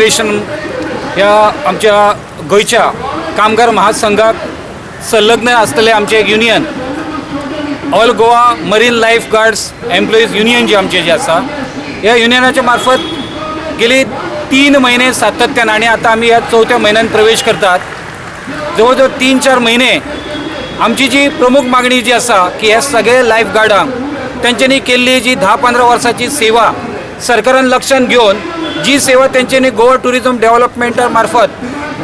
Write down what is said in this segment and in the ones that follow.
Federation ह्या आमच्या गोंयच्या कामगार महासंघाक संलग्न आसतलें आमचें एक union, All Goa Marine Life Guards Employees Union जी आमची जी आसा, ह्या युनियनाच्या मार्फत गेली 3 म्हयने सातत्यान आनी आतां आमी ह्या चवथ्या म्हयन्यान प्रवेश करतात. जवळ जवळ 3-4 म्हयने आमची जी प्रमुख मागणी जी आसा की ह्या सगळे लायफ गार्डांक तेंच्यांनी केल्ली जी 10-15 वर्साची सेवा सरकारान लक्षात घेवन, जी सेवा तेंच्यांनी गोवा टुरिजम डेव्हलपमेंटा मार्फत,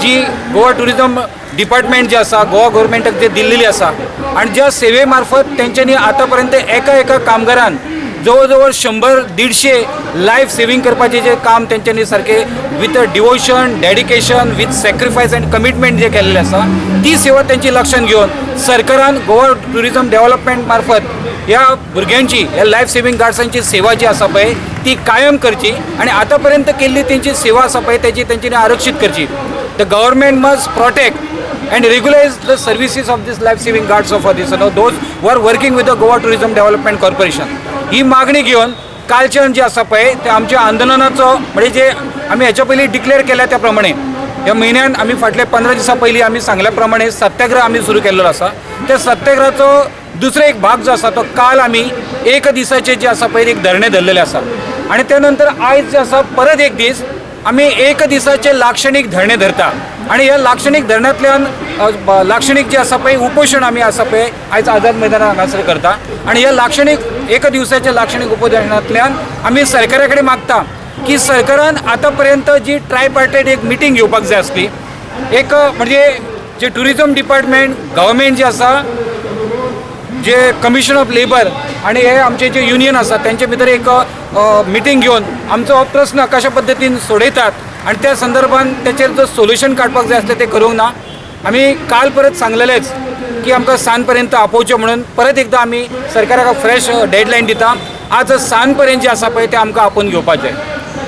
जी गोवा टुरिजम डिपार्टमेंट जे आसा, गोवा गव्हर्मेंटाक जे दिल्लेली आसा आनी ज्या सेवे मार्फत तेंच्यांनी आतां पर्यंत एका एका कामगारान जवळ जवळ 100-150 लायफ सेवींग करपाचें जे काम तेंच्यांनी सारकें with devotion, dedication, with sacrifice and commitment जे केल्लें आसा, ती सेवा तेंची लक्षात घेवन सरकारान गोवा टुरिजम डेव्हलपमेंट मार्फत ह्या भुरग्यांची, ह्या लायफ सेवींग गार्ड्सांची सेवा जी आसा पळय ती कायम करची आनी आतां पर्यंत केल्ली तेंची सेवा आसा पळय तेची तेंच्यांनी आरक्षीत करची. The government must protect and regularize the services of this life saving guards of this, those who are working with the Goa Tourism Development Corporation. ही मागणी घेवन कालच्यान जे आसा पळय ते आमच्या आंदोलनाचो, म्हणजे जे आमी हेच्या पयलीं डिक्लेअर केल्या त्या प्रमाणे, ह्या म्हयन्यान आमी फाटले 15 दिसां पयलीं आमी सांगल्या प्रमाणे सत्याग्रह आमी सुरू केल्लो आसा. त्या सत्याग्रहाचो दुसरो एक भाग जो आसा तो काल आमी एक दिसाचे जे आसा पळय एक धरणे धरलेले आसा आनी त्या नंतर आयज जे आसा परत एक दीस आमी एक दिसाचे लाक्षणीक धरणे धरता आनी ह्या लाक्षणीक धरण्यांतल्यान लाक्षणीक जे आसा पळय उपोशण आमी आसा पळय आयज आझाद मैदानार हांगासर करता. आनी ह्या लाक्षणीक एक दिवसाच्या लाक्षणीक उपोशणांतल्यान आमी सरकारा कडेन मागता की सरकारान आतां पर्यंत जी ट्रायपार्टायट एक मिटींग घेवपाक जाय आसली, एक म्हणजे जे टुरिजम डिपार्टमेंट, गव्हर्मेंट जे आसा, जे कमिशन ऑफ लेबर आणि हे आमचे जे युनियन आसा, तेंचे भितर एक मिटींग घेवन आमचो हो प्रस्न कशा पद्दतीन सोडयतात आनी त्या संदर्भान तेचेर जो सोल्युशन काडपाक जाय आसलें तें करूंक ना. आमी काल परत सांगलेलेच की आमकां सांज पर्यंत आपोवचें म्हणून. परत एकदां आमी सरकाराक फ्रेश डेडलायन दिता, आज सांज पर्यंत जे आसा पळय तें आमकां आपोवन घेवपाचें.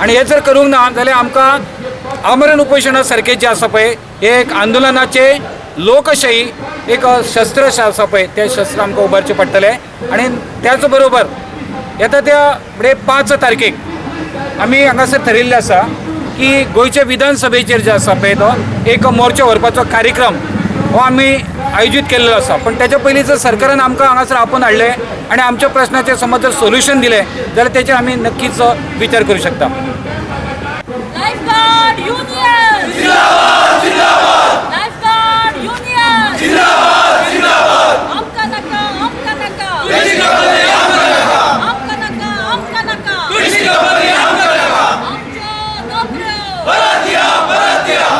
आनी हें जर करूंक ना जाल्यार आमकां आमरण उपोशणा सारकें जें आसा पळय हें एक आंदोलनाचें लोकशाही एक शस्त्र आसा पळय तें शस्त्र आमकां उबारचें पडटलें. आनी त्याच बरोबर येता त्या म्हणजे 5 तारखेक आमी हांगासर थरयिल्लें आसा की गोंयच्या विधानसभेचेर जे आसा पळय तो एक मोर्चा व्हरपाचो कार्यक्रम हो आमी आयोजीत केल्लो आसा. पण तेच्या पयलीं जर सरकारान आमकां हांगासर आपोवन हाडलें आनी आमच्या प्रश्नाचेर समज जर सोल्युशन दिलें जाल्यार तेचेर आमी नक्कीच विचार करूं शकता.